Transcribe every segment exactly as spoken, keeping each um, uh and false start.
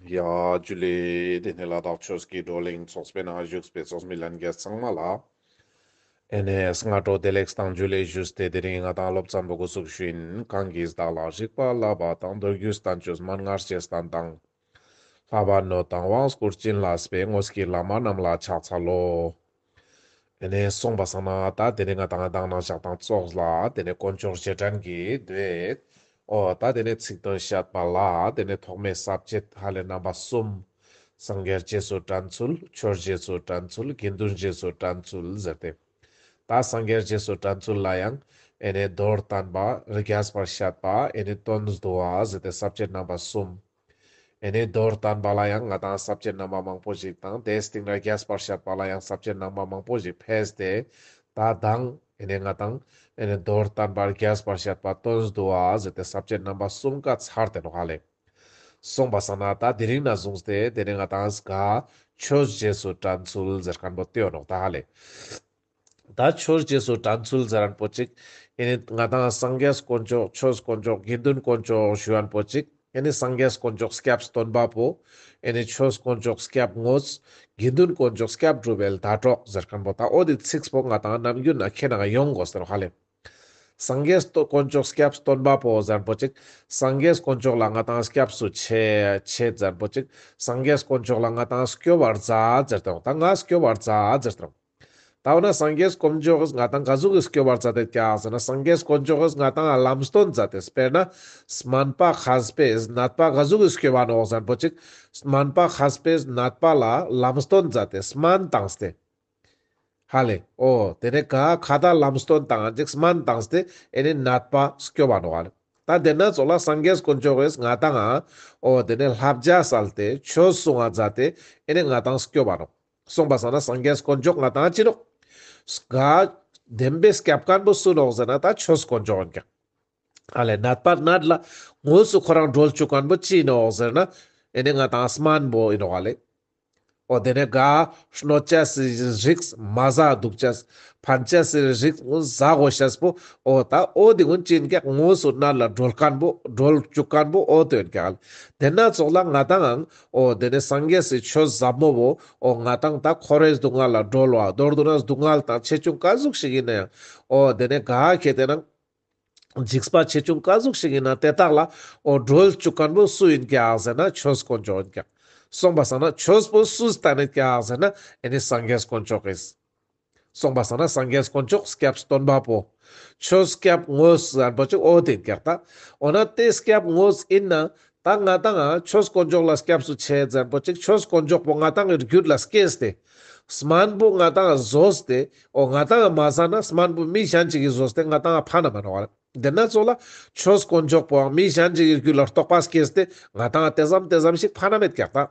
ཡ་ཇུ་ལེ། དེ་ནས་ལ་དྭགས་ཆོས་ཀྱི་བགྲོ་གླེང་ཚོགས་པའི་ནང་བཞུགས་པའི་ཚོགས་མི་ལྷན་རྒྱས་ཚང་མ་ལ་ཨེ་ནས་སྔ་དྲོ་བདེ་ལེགས་དང་ཇུ་ལེ་ཞུས་ཏེ། དེ་རིང་ང་དང་སློབ་ཚན་པོ་འགོ་ཚུགས་ཞུ་ཡིན། གང་གིས་བདག་ལ་རིག་པ་བསླབ་པ་དང་། མདོ་རྒྱུད་བསྟན་བཅོས་མན་ངག་ཤེས་བསྟན་དང་། ལྷག་པར་སྣོད་དང་དབང་བསྐུར་བྱིན་རླབས་པའི། དངོས་ཀྱི་བླ་མ་རྣམས་ལ་ཕྱག་འཚལ་ལོ། དེ་ནས་སོང་པ་སང་ན་ད་དེ་ནས་ང་དང་ང་དང་ནང་ཞག་དང་ཙོགས་ལ་དེ་ནས་དཀོན་མཆོག་རྗེས་དྲན་གྱི་མདོའི་འོ་ད་དེ་ནས་ཚིག་དོན་བཤད་པ་ལ་དེ་ནས་ཐོག་མའི་ས་བཅད་ཧ་ལས་རྣམ་པ་གསུམ། སངས་རྒྱས་རྗེས་སུ་དྲན་ཚུལ། ཆོས་རྗེས་སུ་དྲན་ཚུལ། དགེ་འདུན་རྗེས་སུ་དྲན་ཚུལ་ཟེར་ཏེ། ད་སངས་རྒྱས་རྗེས་སུ་དྲན་ཚུལ་ལ་ཡང་ཨེ་ནས་མདོར་བསྟན་པ། རྒྱས་པར་བཤད་པ། ཨེ་ནས་དོན་བསྡུ་བ་ཟེར་ཏེ་ས་བཅད་རྣམ་པ་གསུམ། ཨེ་ནས་མདོར་བསྟན་པ་ལ་ཡང་ང་དང་ས་བཅད་རྣམ་པ་མང་པོ་ཞིག་དང་། དེའི་སྟེང་ལ་རྒྱས་པར་བཤད་པ་ལ་ཡང་ས་བཅད་རྣམ་པ་མང་པོ་ཞིག་ཕེས་ཏེ། ད་དང་ཨེ་ནས་ང་དང་ཨེ་ནས་མདོར་བསྟན་པ། རྒྱས་པར་བཤད་པ། དོན་བསྡུ་བ་ཟེར་ཏེ་ས་བཅད་རྣམ་པ་གསུམ་ཀ་ཚར་ཏེ་ནོག་ཧ་ལེ། སོང་པ་སང་ན་ད་དེ་རིང་ནས་བཟུང་སྟེ་དེ་ནས་ང་དང་ག་ཆོས་རྗེས་སུ་དྲན་ཚུལ་ཟེར་མཁན་པོ་ཏེ་ཡོད་ནོག་ད་ཧ་ལེ། ད་ཆོས་རྗེས་སུ་དྲན་ཚུལ་ཟེར་མཁན་པོ་ཅིག་ཨེ་ནི་ང་དང་སངས་རྒྱས་དཀོན་མཆོག། ཆོས་དཀོན་མཆོག། དགེ་འདུན་དཀོན་མཆོག་ཞུ་མཁན་པོ་ཅིག་ཨེ་ནི་སངས་རྒྱས་དཀོན་མཆོག་སྐྱབས་སྟོན་པ་པོ། ཨེ་ནི་ཆོས་དཀོན་མཆོག་སྐྱབས་དངོས། དགེ་འདུན་དཀོན་མཆོག་སྐྱབས་སྒྲུབ་པའི་ཟླ་གྲོགས་ཟེར་མཁན་པོ། ད་འོ་དེ་ཚིག་པོ་ང་དང་ནམ་རྒྱུན་ན་ཁྱེད་ན་ཡོང་དགོས་ཟེར་ཧ་ལེ། སངས་རྒྱས་དཀོན་མཆོག་སྐྱབས་སྟོན་པ་པོ་ཟེར་མཁན་པོ་ཅིག་སངས་རྒྱས་དཀོན་མཆོག་ལ་ང་དང་སྐྱབས་སུ་ཆེ་ཆེད་ཟེར་མཁན་པོ་ཅིག་སངས་རྒྱས་དཀོན་མཆོག་ལ་ང་དང་སྐྱོབ་པར་མཛད་ཟེར་ཏེ། ད་ང་སྐྱོབ་པར་མཛད་ཟེར་ཏེ། ད་འོ་ན་སངས་རྒྱས་དཀོན་མཆོག་གིས་ང་དང་ག་ཟུག་གི་སྐྱོབ་པར་མཛད་དེ་ཀྱག་ཟེར་ན། སངས་རྒྱས་དཀོན་མཆོག་གིས་ང་དང་ལམ་སྟོན་མཛད་དེ། དཔེར་ན་སྨན་པ་མཁས་པས་ནད་པ་ག་ཟུག་གི་སྐྱོབ་པ་ནོག་ཟེར་མཁན་པོ་ཅིག་སྨན་པ་མཁས་པས་ནད་པ་ལ་ལམ་སྟོན་མཛད་དེ་སྨན་བཏང་སྟེ། ཧ་ལེ། འོ་དེ་ནས་ག་ཁ་ཏ་ལམ་སྟོན་བཏང་ཅིག་སྨན་བཏང་སྟེ་ཨེ་ནི་ནད་པ་སྐྱོབ་པ་ནོག་ཧ་ལེ། ད་དེ་ན་ཙོགས་ལ་སངས་རྒྱས་དཀོན་མཆོག་གིས་ང་དང་ང་འོ་དེ་ནས་བསླབ་བྱ་སལ་ཏེ་ཆོས་གསུང་བ་མཛད་དེ་ཨེ་ནི་ང་དང་སྐྱོབ་པ་ནོག་སོང་པ་སང་ན་སངས་རྒྱས་དཀོན་མཆོག་ང་དང་ཅི་ནོག་ག་བདེན་པའི་སྐྱབས་མཁན་པོ་སུ་ནོག་ཟེར་ན་ད་ཆོས་དཀོན་མཆོག་ཡིན་ཀྱག་ཧ་ལེ། ནད་པ་ནད་ལ་དངོས་སུ་ཁོ་རང་སྒྲོལ་བཅུག་མཁན་པོ་ཅི་ནོག་ཟེར་ན་ཨེ་ནི་ང་དང་སྨན་པོ་ཡིན་ནོག་ཧ་ལེ། འོ་དེ་ནས་ག་གནོད་བྱ་སི་རིགས་མ་ཟ་འདུག་ཅེས། ཕན་བྱ་སི་རིགས་ཟ་དགོས་ཤེས་པོ། འོ་ད་འོ་དེ་ཀུན་ཅི་ཡིན་ཀྱག་དངོས་སུ་ནད་ལ་སྒྲོལ་མཁན་པོ་སྒྲོལ་བཅུག་མཁན་པོ་འོ་དེ་ཡིན་ཀྱག་དེ་ན་ཙོགས་ལ་ང་དང་ཡང་འོ་དེ་ནས་སངས་རྒྱས་སི་ཆོས་ཟབ་མོ་བོ་འོ་ང་དང་ད་འཁོར་བའི་སྡུག་བསྔལ་ལ་སྒྲོལ་བ། མདོར་བསྡུ་ན་སྡུག་བསྔལ་དང་ཆེ་ཆུང་ག་ཟུག་ཞིག་ཡིན་ན་ཡང་འོ་དེ་ནས་ག་ཁེ་ཏེ་ན་འཇིགས་པ་ཆེ་ཆུང་ག་ཟུག་ཞིག་ཡིན་ན་དེ་དག་ལ་འོ་སྒྲོལ་བཅུག་མཁན་པོ་སུ་ཡིན་ཀྱག་ཟེར་ན་ཆོས་དཀོན་མཆོག་ཡིན་ཀྱག་སོང་པ་སང་ན་ཆོས་པོ་སུས་བསྟན་ནེད་ཀྱག་ཟེར་ན་ཨེ་ནི་སངས་རྒྱས་དཀོན་མཆོག་གིས། སོང་པ་སང་ན་སངས་རྒྱས་དཀོན་མཆོག་སྐྱབས་སྟོན་པ་པོ། ཆོས་སྐྱབས་དངོས་ཟེར་མཁན་པོ་ཅིག་འོ་དེ་ཡིན་ཀྱག་ད་འོ་ན་དེ་སྐྱབས་དངོས་ཡིན་ན་ད་ང་དང་ང་ཆོས་དཀོན་མཆོག་ལ་སྐྱབས་སུ་ཆེ་ཟེར་མཁན་པོ་ཅིག་ཆོས་དཀོན་མཆོག་པོ་ང་དང་ངི་རྒྱུད་ལ་སྐྱེས་ཏེ། སྨན་པོ་ང་དང་ང་ཟོས་ཏེ། འོ་ང་དང་ང་མ་ཟ་ན་སྨན་པོ་མི་གཞན་ཅིག་གིས་ཟོས་ཏེ་ང་དང་ང་ཕན་ན་མ་ནོག་ལེ། དེ་ན་ཙོགས་ལ་ཆོས་དཀོན་མཆོག་པོའང་མི་གཞན་ཅིག་གི་རྒྱུད་ལ་རྟོགས་པ་སྐྱེས་ཏེ་ང་དང་ང་དེ་ཙམ་དེ་ཙམ་ཞིག་ཕན་ན་མེད་ཀྱག་ད།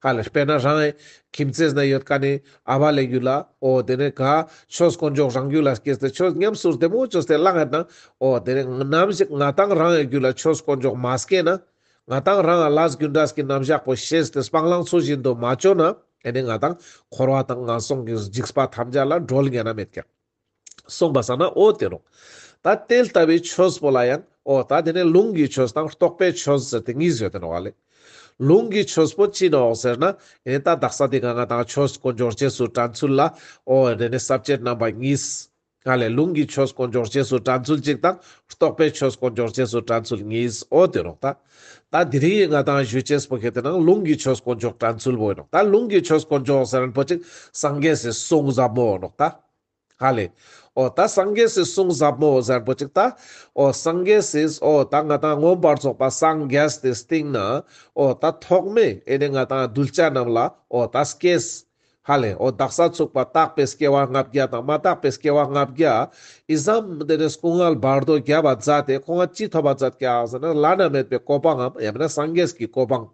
ཧ་ལེ། དཔེར་ན་རང་ངི་ཁྱིམ་མཚེས་ན་ཡོད་མཁན་ནི་ཨ་བ་ལེ་རྒྱུད་ལ་འོ་དེ་ནས་ག་ཆོས་དཀོན་མཆོག་རང་རྒྱུད་ལ་སྐྱེས་ཏེ་ཆོས་ཉམས་སུ་བདེ་མོ་བཅོས་ཏེ་བླངས་ཡོད་ན། འོ་དེ་ནས་ནམ་ཞིག་ང་དང་རང་ངི་རྒྱུད་ལ་ཆོས་དཀོན་མཆོག་མ་སྐྱེས་ན། ང་དང་རང་ང་ལས་རྒྱུ་འབྲས་ཀྱི་རྣམ་གཞག་པོ་ཤེས་ཏེ་སྤང་བླང་ཚུལ་བཞིན་དུ་མ་བཅོས་ན། ཨེ་ནི་ང་དང་འཁོར་བ་དང་ངན་སོང་གི་འཇིགས་པ་ཐམས་ཅད་ལ་སྒྲོལ་ཉན་ན་མེད་ཀྱག་སོང་པ་སང་ན་འོ་དེ་ནོག་ད་དེ་ལྟ་བུའི་ཆོས་པོ་ལ་ཡང་འོ་ད་དེ་ནས་ལུང་གི་ཆོས་དང་རྟོགས་པའི་ཆོས་ཟེར་ཏེ་གཉིས་ཡོད་དེ་ནོག་ལེ། ལུང་གི་ཆོས་པོ་ཅི་ནོག་ཟེར་ན། ཨེ་ནི་ད་དག་ས་དེ་ག་ང་དང་ཆོས་དཀོན་མཆོག་རྗེས་སུ་དྲན་ཚུལ་ལ་འོ་དེ་ནས་ས་བཅད་རྣམ་པ་གཉིས། ཧ་ལེ། ལུང་གི་ཆོས་དཀོན་མཆོག་རྗེས་སུ་དྲན་ཚུལ་གཅིག་དང་རྟོགས་པའི་ཆོས་དཀོན་མཆོག་རྗེས་སུ་དྲན་ཚུལ་གཉིས་འོ་དེ་ནོག་ད། ད་དེ་རིང་ང་དང་ཞུ་ཅེས་པོ་ཁེ་ཏེ་ན་ལུང་གི་ཆོས་དཀོན་མཆོག་དྲན་ཚུལ་བོ་ཡིན་ནོག་ད་ལུང་གི་ཆོས་དཀོན་མཆོག་ཟེར་མཁན་པོ་ཅིག་སངས་རྒྱས་སི་གསུང་ཟབ་མོ་ནོག་ད། ཧ་ལེ། འོ་ད་སངས་རྒྱས་སི་གསུང་ཟབ་མོ་ཟེར་མཁན་པོ་ཅིག་ད། འོ་སངས་རྒྱས་སི་འོ་ད་ང་དང་མངོན་པར་རྫོགས་པ་སངས་རྒྱས་ཏེ་སྟིང་ན་འོ་ད་ཐོག་མེ་ཨེ་ནི་ང་དང་གདུལ་བྱ་རྣམས་ལ་འོ་ད་སྐྱེས། ཧ་ལེ། འོ་དག་ས་ཚུག་པ་དག་པའི་སྐྱེ་བ་ལྔ་བརྒྱ་དང་མ་དག་པའི་སྐྱེ་བ་ལྔ་བརྒྱ། ཨི་ཙམ་དེ་ནས་སྐུ་ངལ་བར་དོ་བརྒྱབ་པ་མཛད་དེ་ཁོང་ང་ཅི་ཐོབ་པ་མཛད་ཀྱག་ཟེར་ན་བླ་ན་མེད་པའི་གོ་འཕང་ངམ་ཡང་མིན་ན་སངས་རྒྱས་ཀྱི་གོ་འཕང་།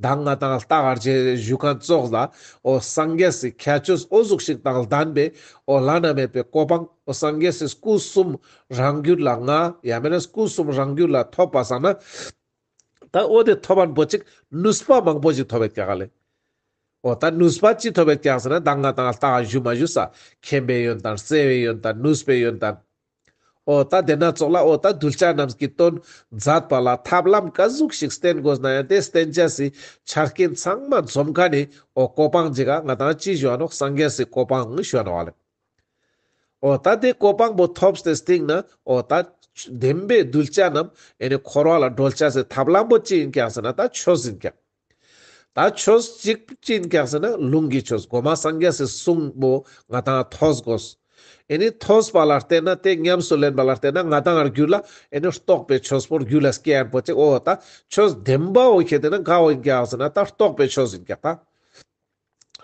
དང་ང་དང་ལྟ་གར་ཅེས་ཞུ་མཁན་ཙོགས་ལ་འོ་སངས་རྒྱས་སི་ཁྱད་ཆོས་འོ་ཟུག་ཞིག་དང་ལྡན་པའི་འོ་བླ་ན་མེད་པའི་གོ་འཕང་། འོ་སངས་རྒྱས་སི་སྐུ་གསུམ་རང་རྒྱུད་ལ་མངའ་ཡང་མིན་ན་སྐུ་གསུམ་རང་རྒྱུད་ལ་ཐོབ་པ་སང་ན། ད་འོ་དེ་ཐོབ་མཁན་པོ་ཅིག་ནུས་པ་མང་པོ་ཞིག་ཐོབ་ཡོད་ཀྱག་ལེ། འོ་ད་ནུས་པ་ཅི་ཐོབ་ཡོད་ཀྱག་ཟེར་ན་ད་ང་དང་ལྟ་ག་ཞུ་མ་ཞུ་ས་མཁྱེན་པའི་ཡོན་ཏན་བརྩེ་བའི་ཡོན་ཏན་ནུས་པའི་ཡོན་ཏན། འོ་ད་དེ་ན་ཙོགས་ལ་འོ་ད་གདུལ་བྱ་རྣམས་ཀྱི་དོན་མཛད་པ་ལ་ཐབས་ལམ་ག་ཟུག་ཞིག་བསྟེན་དགོས་ན་ཡང་དེ་བསྟེན་བྱ་སི་ཆ་རྐྱེན་ཚང་མ་འཛོམས་མཁན་ནི་འོ་གོ་འཕང་ཅིག་ག་ང་དང་ཅི་ཞུ་འ་ནོག་སངས་རྒྱས་སི་གོ་འཕང་ཞུ་འ་ནོག་ལེ། འོ་ད་དེ་གོ་འཕང་པོ་ཐོབ་སྟེ་སྟིང་ན་འོ་ད་བདེན་པའི་གདུལ་བྱ་རྣམས་ཨེ་ནི་འཁོར་བ་ལ་སྒྲོལ་བྱ་སི་ཐབས་ལམ་པོ་ཅི་ཡིན་ཀྱག་ཟེར་ན་ད་ཆོས་ཡིན་ཀྱག་ད་ཆོས་གཅིག་ཅི་ཡིན་ཀྱག་ཟེར་ན་ལུང་གི་ཆོས། གོ་མ་སངས་རྒྱས་སི་གསུང་པོ་ང་དང་ཐོས་དགོས། ཨེ་ནི་ཐོས་པ་ལ་བརྟེན་ན་དེ་ཉམས་སུ་ལེན་པ་ལ་བརྟེན་ན་ང་དང་རྒྱུད་ལ་ཨེ་ནི་རྟོགས་པའི་ཆོས་པོ་རྒྱུད་ལ་སྐྱེ་ཡན་པོ་ཅིག་འོ་ད་ཆོས་བདེན་པའོ་ཁྱེད་དེ་ན་ག་འོ་ཡིན་ཀྱག་ཟེར་ན་ད་རྟོགས་པའི་ཆོས་ཡིན་ཀྱག་ད།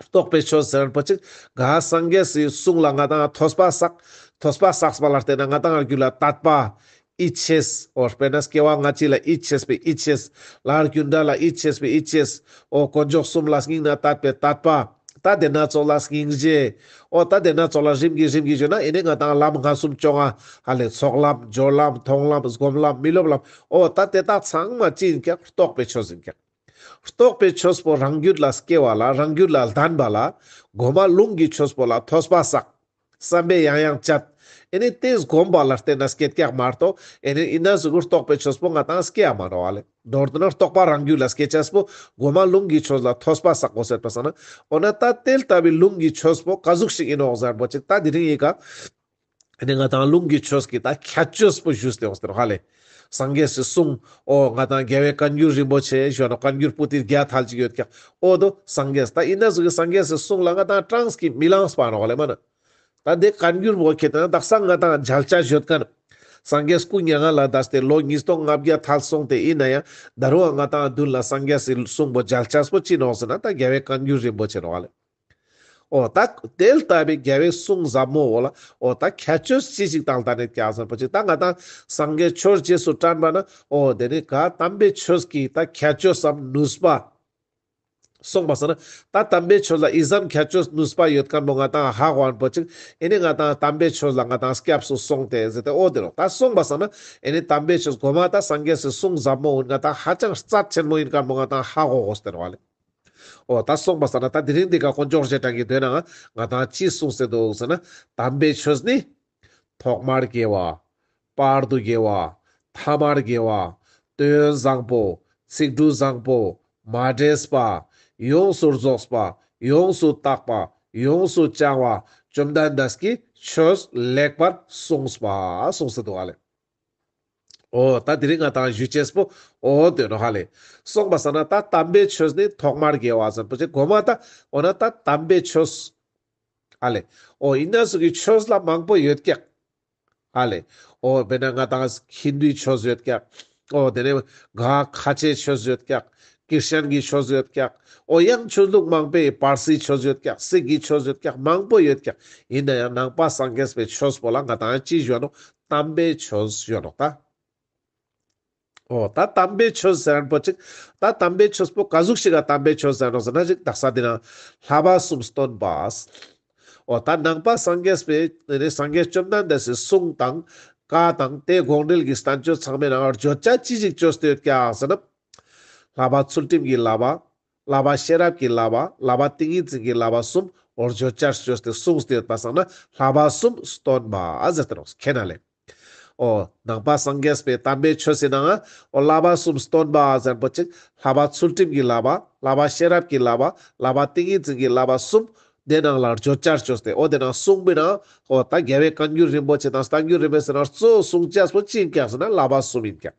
རྟོགས་པའི་ཆོས་ཟེར་ན་པོ་ཅིག་ག་སངས་རྒྱས་སི་གསུང་ལ་ང་དང་ཐོས་པ་བསགས། ཐོས་པ་བསགས་པ་ལ་བརྟེན་ན་ང་དང་རྒྱུད་ལ་དད་པ། ཡིད་ཆེས། འོ་དཔེར་ན་སྐྱེ་བ་སྔ་ཕྱི་ལ་ཡིད་ཆེས་པའི་ཡིད་ཆེས། ལར་རྒྱུ་འབྲས་ལ་ཡིད་ཆེས་པའི་ཡིད་ཆེས། འོ་དཀོན་མཆོག་གསུམ་ལ་སྙིང་ནས་དད་པའི་དད་པ། ད་དེ་ན་ཙོགས་ལ་སྙིང་རྗེ། འོ་ད་དེ་ན་ཙོགས་ལ་རིམ་གྱིས་རིམ་གྱིས་བརྗོད་ན་ཨེ་ནི་ང་དང་ལམ་ལྔ་གསུམ་བཅོ་ལྔ་ཧ་ལེ་ཚོགས་ལམ་སྦྱོར་ལམ་མཐོང་ལམ་སྒོམ་ལམ་མི་སློབ་ལམ། འོ་ད་དེ་དག་ཚང་མ་ཅི་ཡིན་ཀྱག་རྟོགས་པའི་ཆོས་ཡིན་ཀྱག་རྟོགས་པའི་ཆོས་པོ་རང་རྒྱུད་ལ་སྐྱེ་བ་ལ་རང་རྒྱུད་ལ་ལྡན་པ་ལ་གོ་མ་ལུང་གི་ཆོས་པོ་ལ་ཐོས་པ་བསགས། བསམ་པས་ཡང་ཡང་དཔྱད། ཨེ་ནི་དེ་སྒོམ་པ་ལ་བརྟེན་ན་སྐྱེད་ཀྱག་མ་གཏོགས་ཨེ་ནི་ཨིན་ན་ཟུག་གི་རྟོགས་པའི་ཆོས་པོ་ང་དང་སྐྱེ་ཡ་མ་ནོག་ལེ། མདོར་བསྡུ་ན་རྟོགས་པ་རང་རྒྱུད་ལ་སྐྱེ་ཅེས་པོ་གོ་མ་ལུང་གི་ཆོས་ལ་ཐོས་པ་བསགས་དགོས་ཟེར་པ་སང་ན། འོ་ན་ད་དེ་ལྟ་བུའི་ལུང་གི་ཆོས་པོ་ག་ཟུག་ཞིག་ཨིན་ནོག་ཟེར་པོ་ཅིག་ད་དེ་རིང་ཡི་ག་ཨེ་ནི་ང་དང་ལུང་གི་ཆོས་ཀྱི་ད་ཁྱད་ཆོས་པོ་ཞུས་ཏེ་འོང་སྟེ་ནོག་ཧ་ལེ། སངས་རྒྱས་སི་གསུང་། འོ་ང་དང་རྒྱལ་བའི་བཀའ་འགྱུར་རིན་པོ་ཆེ་ཞུ་ནོག་བཀའ་འགྱུར་པོ་ཏི་བརྒྱ་ཐལ་ཅིག་ཡོད་ཀྱག་འོ་དོ་སངས་རྒྱས་ད་ཨིན་ན་ཟུག་གི་སངས་རྒྱས་སི་གསུང་ལ་ང་དང་གྲངས་ཀྱིས་མི་ལངས་པ་ནོག་ལེ་མ་ན། ད་དེ་བཀའ་འགྱུར་པོ་ཁྱེད་དེ་ན་དག་ས་ང་དང་མཇལ་ཆ་ཡོད་མཁན། སངས་རྒྱས་སྐུ་མྱ་ངན་ལས་འདས་ཏེ་ལོ་ཉིས་སྟོང་ལྔ་བརྒྱ་ཐལ་སོང་སྟེ་ཨིན་ན་ཡང་ད་རུང་ང་དང་མདུན་ལ་སངས་རྒྱས་སི་གསུང་པོ་མཇལ་ཆ་པོ་ཅི་ནོག་ཟེར་ན་ད་རྒྱལ་བའི་བཀའ་འགྱུར་རིན་པོ་ཆེ་ནོག་ལེ། འོ་ད་དེ་ལྟ་བུའི་རྒྱལ་བའི་གསུང་ཟབ་མོ་འོ་ལ་འོ་ད་ཁྱད་ཆོས་ཅི་ཞིག་དང་ལྡན་ནས་ཀྱག་ཟེར་པོ་ཅིག་ད་ང་དང་སངས་རྒྱས་ཆོས་རྗེས་སུ་དྲན་པ་ན་འོ་དེ་ནི་ག་དམ་པའི་ཆོས་ཀྱི་ད་ཁྱད་ཆོས་སམ་ནུས་པ། སོང་པ་སང་ན་ད་དམ་པའི་ཆོས་ལ་ཨི་ཙམ་ཁྱད་ཆོས་ནུས་པ་ཡོད་མཁན་པོ་ང་དང་ཧ་གོ་ཡན་པོ་ཅིག་ཨེ་ནི་ང་དང་དམ་པའི་ཆོས་ལ་ང་དང་སྐྱབས་སུ་སོང་སྟེ་ཟེར་ཏེ་འོ་དེ་ནོག་ད་སོང་པ་སང་ན་ཨེ་ནི་དམ་པའི་ཆོས་གོ་མ་ད་སངས་རྒྱས་སི་གསུང་ཟབ་མོ་འོ་ང་དང་ཧ་ཅང་རྩ་ཆེན་མོ་ཡིན་མཁན་པོ་ང་དང་ཧ་གོ་དགོས་ཏེ་ནོག་ལེ། འོ་ད་སོང་པ་སང་ན་ད་དེ་རིང་འདི་ག་དཀོན་མཆོག་རྗེས་དྲན་གྱི་མདོའི་ནང་ང་དང་ཅི་གསུངས་ཏེ་འདུག་ཟེར་ན་དམ་པའི་ཆོས་ནི་ཐོག་མར་དགེ་བ། བར་དུ་དགེ་བ། ཐ་མར་དགེ་བ། དོན་བཟང་པོ། ཚིག་འབྲུ་བཟང་པོ། མ་འདྲེས་པ། ཡོངས་སུ་རྫོགས་པ། ཡོངས་སུ་དག་པ། ཡོངས་སུ་བྱང་བ། བཅོམ་ལྡན་འདས་ཀྱིས་ཆོས་ལེགས་པར་གསུངས་པ་གསུངས་ཏེ་འདུག་ལེ། འོ་ད་དེ་རིང་ང་དང་ཞུ་ཅེས་པོ་འོ་དེ་ནོག་ཧ་ལེ། སོང་པ་སང་ན་ད་དམ་པའི་ཆོས་ནི་ཐོག་མར་དགེ་བ་ཟེར་པོ་ཅིག་གོ་མ་ད་འོ་ན་ད་དམ་པའི་ཆོས་ཧ་ལེ། འོ་ཨིན་ན་ཟུག་གི་ཆོས་ལ་མང་པོ་ཡོད་ཀྱག་ཧ་ལེ། འོ་དཔེར་ན་ང་དང་ཧིན་དུའི་ཆོས་ཡོད་ཀྱག་འོ་དེ་ནས་ག་ཁ་ཆེའི་ཆོས་ཡོད་ཀྱག་ཀྲིས་ཅན་གྱི་ཆོས་ཡོད་ཀྱག་འོ་ཡང་ཆོས་ལུགས་མང་པོའི་པར་སིའི་ཆོས་ཡོད་ཀྱག་སིག་གི་ཆོས་ཡོད་ཀྱག་མང་པོ་ཡོད་ཀྱག་ཨིན་ན་ཡང་ནང་པ་སངས་རྒྱས་པའི་ཆོས་པོ་ལ་ང་དང་ཅི་ཞུ་ནོག་དམ་པའི་ཆོས་ཞུ་ནོག་ད། འོ་ད་དམ་པའི་ཆོས་ཟེར་མཁན་པོ་ཅིག་ད་དམ་པའི་ཆོས་པོ་ག་ཟུག་ཞིག་ག་དམ་པའི་ཆོས་ཟེར་ནོག་ཟེར་ན་ཅིག་དག་ས་འདི་ན་བསླབ་པ་གསུམ་སྟོན་པ། འོ་ད་ནང་པ་སངས་རྒྱས་པའི་ནི་སངས་རྒྱས་བཅོམ་ལྡན་འདས་སི་གསུང་དང་བཀའ་དང་དེའི་དགོངས་འགྲེལ་གྱི་བསྟན་བཅོས་ཚང་མའི་ནང་བརྗོད་བྱ་ཅི་ཞིག་བཅོས་ཏེ་ཡོད་ཀྱག་ཟེར་ན། བསླབ་པ་ཚུལ་ཁྲིམས་ཀྱི་བསླབ་པ། བསླབ་པ་ཤེས་རབ་ཀྱི་བསླབ་པ། བསླབ་པ་ཏིང་ངེ་འཛིན་གྱི་བསླབ་པ་གསུམ་འོ་བརྗོད་བྱར་བཅོས་ཏེ་གསུངས་ཏེ་ཡོད་པ་སང་ན་བསླབ་པ་གསུམ་སྟོན་པ་ཟེར་ཏེ་ནོག་ཁྱེད་ན་ལེ། འོ་ནང་པ་སངས་རྒྱས་པའི་དམ་པའི་ཆོས་སི་ནང་ང་འོ་བསླབ་པ་གསུམ་སྟོན་པ་ཟེར་པོ་ཅིག་བསླབ་པ་ཚུལ་ཁྲིམས་ཀྱི་བསླབ་པ། བསླབ་པ་ཤེས་རབ་ཀྱི་བསླབ་པ། བསླབ་པ་ཏིང་ངེ་འཛིན་གྱི་བསླབ་པ་གསུམ་དེ་ནང་ལ་བརྗོད་བྱར་བཅོས་ཏེ་འོ་དེ་ནང་གསུངས་པའི་ནང་འོ་ད་རྒྱལ་བའི་བཀའ་འགྱུར་རིན་པོ་ཆེ་དང་བསྟན་འགྱུར་རིམ་པའི་ཟེར་ནང་གཙོ་བོ་གསུང་བྱ་སོ་ཅི་ཡིན་ཀྱག་ཟེར་ན་བསླབ་པ་གསུམ་ཡིན་ཀྱག་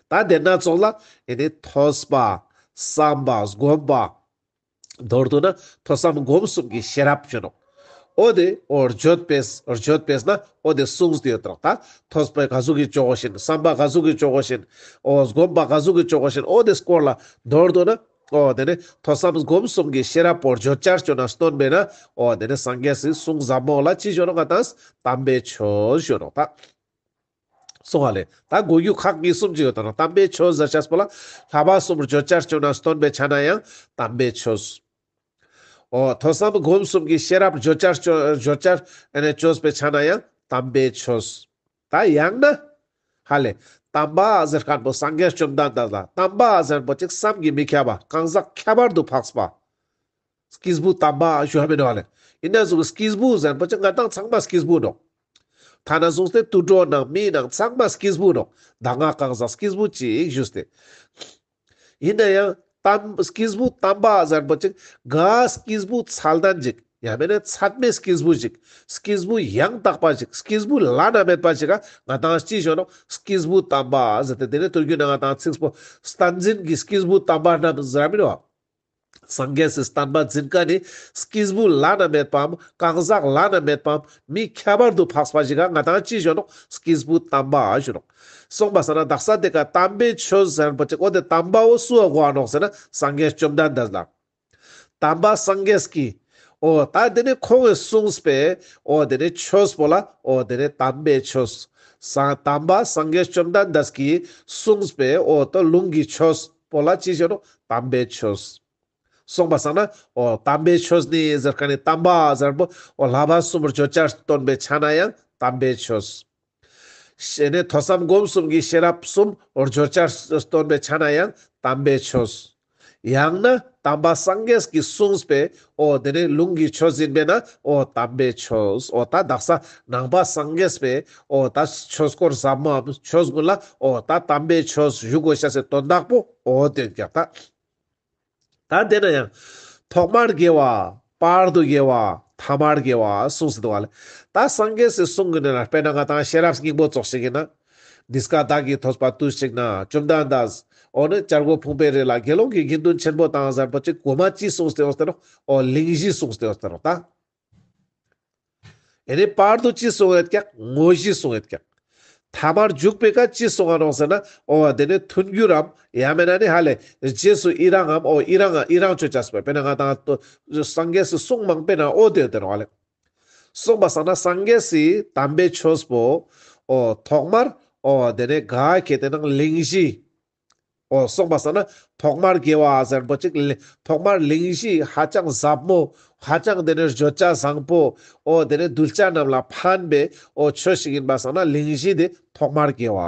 ད་དེ་ན་ཙོགས་ལ་ཨེ་ནི་ཐོས་པ། བསམ་པ། སྒོམ་པ། མདོར་བསྡུ་ན་ཐོས་བསམ་སྒོམ་གསུམ་གྱི་ཤེས་རབ་ཅོ་ནོག་འོ་དེ་འོ་བརྗོད་པས་བརྗོད་པས་ན་འོ་དེ་གསུངས་ཏེ་ཡོད་དོ་ད། ཐོས་པ་ག་ཟུག་གི་ཅོ་དགོས་ཤེས། བསམ་པ་ག་ཟུག་གི་ཅོ་དགོས་ཤེས། འོ་སྒོམ་པ་ག་ཟུག་གི་ཅོ་དགོས་ཤེས། འོ་དེ་སྐོར་ལ་མདོར་བསྡུ་ན་འོ་དེ་ནི་ཐོས་བསམ་སྒོམ་གསུམ་གྱི་ཤེས་རབ་པོ་བརྗོད་བྱར་ཅོ་ན་སྟོན་པས་ན་འོ་དེ་ནི་སངས་རྒྱས་སི་གསུང་ཟབ་མོ་ལ་ཅི་ཞུ་ནོག་ང་དང་དམ་པའི་ཆོས་ཞུ་ནོག་ད། སོང་བ་ལེ། ད་གོ་རྒྱུ་ཁག་གཉིས་གསུམ་ཅིག་ཡོད་དོ་ན་དམ་པའི་ཆོས་ཟེར་ཅེས་པོ་ལ་བསླབ་པ་གསུམ་བརྗོད་བྱར་ཅོ་ན་སྟོན་པའི་ཆ་ན་ཡང་དམ་པའི་ཆོས། འོ་ཐོས་བསམ་སྒོམ་གསུམ་གྱི་ཤེས་རབ་བརྗོད་བྱར་ཅོ་བརྗོད་བྱར་ཨེ་ནི་བཅོས་པའི་ཆ་ན་ཡང་དམ་པའི་ཆོས། ད་ཡང་ན་ཧ་ལེ། དམ་པ་ཟེར་མཁན་པོ་སངས་རྒྱས་བཅོམ་ལྡན་འདས་ལ་དམ་པ་ཟེར་མཁན་པོ་ཅིག་བསམ་གྱིས་མི་ཁྱབ་པ་གང་ཟག་ཁྱད་པར་དུ་འཕགས་པ། སྐྱེས་བུ་དམ་པ་ཞུ་བ་མེན་ནོག་ལེ། ཡིན་ན་ཟུག་སྐྱེས་བུ་ཟེར་མཁན་པོ་ཅིག་ང་དང་ཚང་མ་སྐྱེས་བུ་ནོག་ཐ་ན་གསུངས་ཏེ་དུད་འགྲོ་ནང་མི་ནང་ཚང་མ་སྐྱེས་བུ་ནོག། ད་ང་གང་ཟག་སྐྱེས་བུ་ཅིག་ཞུས་ཏེ། ཡིན་ན་ཡང་དམ་སྐྱེས་བུ་དམ་པ་ཟེར་པོ་ཅིག་ག་སྐྱེས་བུ་ཚད་ལྡན་ཅིག་ཡང་མེད་ན་ཚད་མེད་སྐྱེས་བུ་ཅིག་སྐྱེས་བུ་ཡང་དག་པ་ཅིག་སྐྱེས་བུ་བླ་ན་མེད་པ་ཅིག་ག་ང་དང་ཅི་ཞུ་ནོག། སྐྱེས་བུ་དམ་པ་ཟེར་ཏེ། དེ་ནས་ཐུར་རྒྱུད་ནང་ང་དང་ཚིགས་པོ་བསྟན་འཛིན་གྱི་སྐྱེས་བུ་དམ་པ་རྣམས་ཟེར་མི་རོ། སངས་རྒྱས་སི་བསྟན་པ་འཛིན་མཁན་ནི་སྐྱེས་བུ་བླ་ན་མེད་པའམ་གང་ཟག་བླ་ན་མེད་པའམ་མི་ཁྱད་པར་དུ་འཕགས་པ་ཞིག་ག་ང་དང་ཅི་ཞུ་ནོག། སྐྱེས་བུ་དམ་པ་ཞུ་ནོག། སོང་པ་སང་ན་དག་ས་དེ་ཀ་དམ་པའི་ཆོས་ཟེར་པོ་ཅིག་འོ་དེ་དམ་པ་བོ་སུ་བ་གོ་ནོག་ཟེར་ན་སངས་རྒྱས་བཅོམ་ལྡན་འདས་ལ། དམ་པ་སངས་རྒྱས་ཀྱི་འོ་ད་དེ་ནི་ཁོང་གིས་གསུངས་པའི་འོ་དེ་ནི་ཆོས་པོ་ལ་འོ་དེ་ནི་དམ་པའི་ཆོས། སངས་དམ་པ་སངས་རྒྱས་བཅོམ་ལྡན་འདས་ཀྱིས་གསུངས་པའི་འོ་ད་ལུང་གི་ཆོས་པོ་ལ་ཅི་ཞུ་ནོག། དམ་པའི་ཆོས། སོང་པ་སང་ན་འོ་དམ་པའི་ཆོས་ནི་ཟེར་མཁན་ནི་དམ་པ་ཟེར་པོ་འོ་བསླབ་པ་གསུམ་བརྗོད་བྱར་སྟོན་པའི་ཆ་ན་ཡང་དམ་པའི་ཆོས། ཤེས་ནས་ཐོས་བསམ་སྒོམ་གསུམ་གྱི་ཤེས་རབ་གསུམ་བརྗོད་བྱར་སྟོན་པའི་ཆ་ན་ཡང་དམ་པའི་ཆོས། ཡང་ན་དམ་པ་སངས་རྒྱས་ཀྱིས་གསུངས་པའི་འོ་དེ་ནི་ལུང་གི་ཆོས་ཡིན་པས་ན་འོ་དམ་པའི་ཆོས། འོ་ད་དག་ས་ནང་པ་སངས་རྒྱས་པའི་འོ་ད་ཆོས་སྐོར་ཟབ་མོའམ་ཆོས་ཀུན་ལ་འོ་ད་དམ་པའི་ཆོས་ཞུ་དགོས་ཤེས་སི་དོན་དག་པོ་འོ་དེ་ཀྱག་ད། ད་དེ་ན་ཡང་ཐོག་མར་དགེ་བ། བར་དུ་དགེ་བ། ཐ་མར་དགེ་བ་གསུངས་སེ་འདུག་ག་ལེ། ད་སངས་རྒྱས་སི་གསུང་གི་ནང་ན་དཔེར་ན་ང་དང་ཤེས་རབ་སྙིང་པོ་ཙོགས་ཤིག་ཡིན་ན། འདི་སྐད་བདག་གིས་ཐོས་པ་དུས་གཅིག་ན། བཅོམ་ལྡན་འདས་འོ་ནི་བྱ་རྒོད་ཕུང་པོའི་རི་ལ་དགེ་སློང་གི་དགེ་འདུན་ཆེན་པོ་དང་ཟེར་པོ་ཅིག་གོ་མ་ཅི་གསུངས་ཏེ་ཡོད་ཟེར་ན་འོ་གླེང་གཞི་གསུངས་ཏེ་ཡོད་ཟེར་ན་ད། ཨེ་ནི་བར་དུ་ཅི་གསུངས་ཡོད་ཀྱག། དངོས་གཞི་གསུངས་ཡོད་ཀྱག། ཐ་མར་འཇུག་པའི་ཀ་ཅི་གསུངས་ནོག་ཟེར་ན་འོ་དེ་ནི་མཐུན་འགྱུར་རམ་ཡང་མེད་ན་ནི་ཧ་ལེ་རྗེས་སུ་ཡི་རང་ངམ་འོ་ཡི་རང་ཡི་རང་བཅོ་ཅེས་པ་དཔེར་ན་ང་དང་སངས་རྒྱས་སི་གསུང་མང་པོའི་ནང་འོ་དེ་ཡོད་དེ་ནོག་ཧ་ལེ། སོང་པ་སང་ན་སངས་རྒྱས་སི་དམ་པའི་ཆོས་པོ་འོ་ཐོག་མར་འོ་དེ་ནི་ག་ཁེ་ཏེ་ནང་གླེང་གཞི། འོ་སོང་པ་སང་ན་ཐོག་མར་དགེ་བ་ཟེར་པོ་ཅིག་ལེ་ཐོག་མར་གླེང་གཞི་ཧ་ཅང་ཟབ་མོ། ཧ་ཅང་དེ་ནི་བརྗོད་བྱ་བཟང་པོ། འོ་དེ་ནི་གདུལ་བྱ་རྣམས་ལ་ཕན་པའི་འོ་ཆོས་ཤིག་ཡིན་པ་སང་ན་གླེང་གཞི་དེ་ཐོག་མར་དགེ་བ།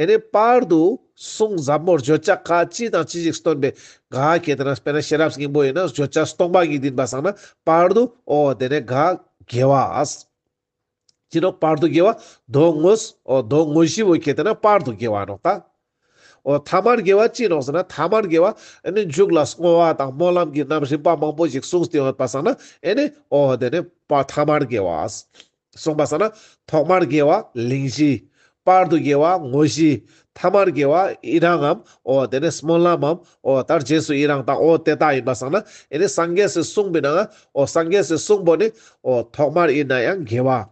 ཨེ་ནི་བར་དུ་གསུང་ཟབ་མོ་བརྗོད་བྱ་ཀ་ཅི་དང་ཅི་ཞིག་སྟོན་པའི་ག་ཁེ་ཏེ་ན་དཔེར་ན་ཤེས་རབ་སྙིང་པོ་ཡིན་ན་བརྗོད་བྱ་སྟོང་པ་ཉིད་ཡིན་པ་སང་ན་བར་དུ་འོ་དེ་ནི་ག་དགེ་བ། ཅི་ནོག་བར་དུ་དགེ་བ། མདོ་དངོས། འོ་མདོ་དངོས་གཞི་བོ་ཁེ་ཏེ་ན་བར་དུ་དགེ་བ་ནོག་ད། འོ་ཐ་མར་དགེ་བ་ཅི་ནོག་ཟེར་ན་ཐ་མར་དགེ་བ་ཨེ་ནི་མཇུག་ལ་བསྔོ་བ་དང་སྨོན་ལམ་གྱི་རྣམ་རིམ་པ་མང་པོ་ཞིག་གསུངས་ཏེ་ཡོད་པ་སང་ན་ཨེ་ནི་འོ་དེ་ནི་བ་ཐ་མར་དགེ་བ། སོང་པ་སང་ན་ཐོག་མར་དགེ་བ་གླེང་གཞི། བར་དུ་དགེ་བ་དངོས་གཞི། ཐ་མར་དགེ་བ་ཡི་རང་ངམ་འོ་དེ་ནི་སྨོན་ལམ་མམ་འོ་ད་རྗེས་སུ་ཡི་རང་དང་འོ་དེ་དག་ཡིན་པ་སང་ན་ཨེ་ནི་སངས་རྒྱས་སི་གསུང་པོའི་ནང་འོ་སངས་རྒྱས་སི་གསུང་པོ་ནི་འོ་ཐོག་མར་ཡིན་ན་ཡང་དགེ་བ།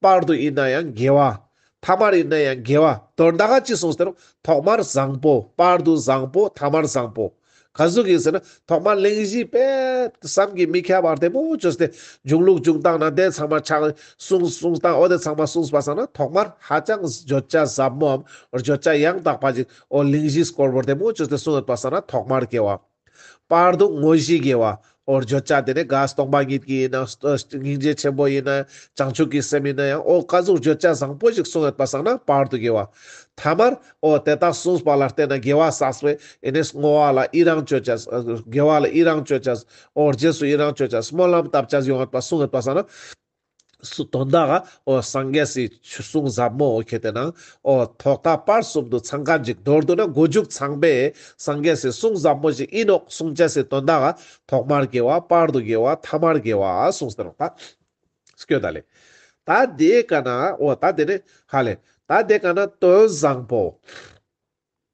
བར་དུ་ཡིན་ན་ཡང་དགེ་བ། ཐ་མར་ཡིན་ན་ཡང་དགེ་བ། དོན་དག་ག་ཅི་གསུངས་ཏེ་ནོག། ཐོག་མར་བཟང་པོ། བར་དུ་བཟང་པོ། ཐ་མར་བཟང་པོ། ག་ཟུག་ཡིན་ཟེར་ན་ཐོག་མར་གླེང་གཞི་དཔེ་བསམ་གྱིས་མི་ཁྱབ་པ་བདེ་མོ་བཅོས་ཏེ་འབྱུང་ལུགས་འབྱུང་སྟངས་ན་དེ་ཚང་མ་ཆགས་གསུངས་གསུངས་སྟངས་འོ་དེ་ཚང་མ་གསུངས་པ་སང་ན་ཐོག་མར་ཧ་ཅང་བརྗོད་བྱ་ཟབ་མོའམ་བརྗོད་བྱ་ཡང་དག་པ་ཅིག་འོ་གླེང་གཞི་སྐོར་བོ་བདེ་མོ་བཅོས་ཏེ་གསུངས་ཡོད་པ་སང་ན་ཐོག་མར་དགེ་བ། བར་དུ་དངོས་གཞི་དགེ་བ། འོ་བརྗོད་བྱ་དེ་ནི་ག་སྟོང་པ་ཉིད་ཀྱི་ཡིན་ན་སྙིང་རྗེ་ཆེན་པོ་ཡིན་ན་བྱང་ཆུབ་ཀྱི་སེམས་ཡིན་ན་ཡང་འོ་ག་ཟུག་བརྗོད་བྱ་བཟང་པོ་ཞིག་གསུངས་ཡོད་པ་སང་ན་བར་དུ་དགེ་བ། ཐ་མར་འོ་དེ་དག་གསུངས་པ་ལ་བརྟེན་ན་དགེ་བ་བསགས་པའི་ཨེ་ནི་བསྔོ་བ་ལ་ཡི་རང་བཅོ་ཅེས། དགེ་བ་ལ་ཡི་རང་བཅོ་ཅེས། འོ་རྗེས་སུ་ཡི་རང་བཅོ་ཅེས། སྨོན་ལམ་བཏབ་ཅེས་ཡོང་ཡོད་པ་གསུངས་ཡོད་པ་སང་ན། སུ་དོན་དག་ག་འོ་སངས་རྒྱས་སི་གསུང་ཟབ་མོ་འོ་ཁེ་ཏེ་ན་འོ་ཐོག་མཐའ་བར་གསུམ་དུ་ཚང་མཁན་ཅིག་མདོར་བསྡུ་ན་མགོ་མཇུག་ཚང་པའི་སངས་རྒྱས་སི་གསུང་ཟབ་མོ་ཞིག་ཡིན་ནོག་གསུང་ཅེས་སི་དོན་དག་ག་ཐོག་མར་དགེ་བ། བར་དུ་དགེ་བ། ཐ་མར་དགེ་བ་གསུངས་ཏེ་ནོག་ད། སྐྱོད་ད་ལེ། ད་དེ་ཀ་ན་འོ་ད་དེ་ནི་ཧ་ལེ། ད་དེ་ཀ་ན་དོན་བཟང་པོ།